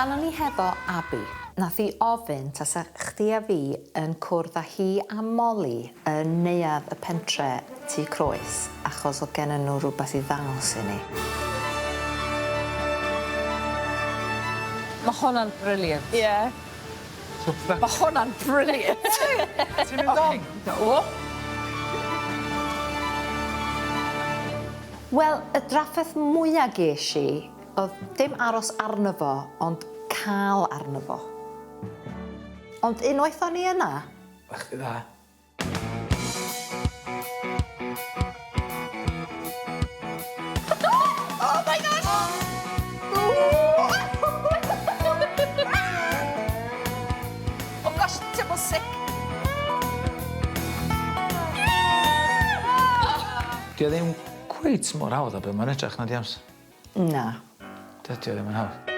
Pan o'n i hefo Abi, nath hi ofyn tasa chdi a fi yn cwrdd â hi a Molly yn neuadd y pentre Tŷ Croes achos o'dd gennyn nhw rwbath i ddangos i ni. Ma' honna'n brilliant. Ie. Ma' honna'n brilliant. Ti'n mynd on? Do. Wel, y drafferth mwya gesh i o'dd dim aros arno fo ond ca'l arno fo. Ond unwaith o'n i yna... Bach chdi dda. Oh my gosh! Oh gosh, teimlo sick. 'Di o ddim cweit mor hawdd â be' ma'n edrach na 'di Ams? Na. Dydi o ddim yn hawdd.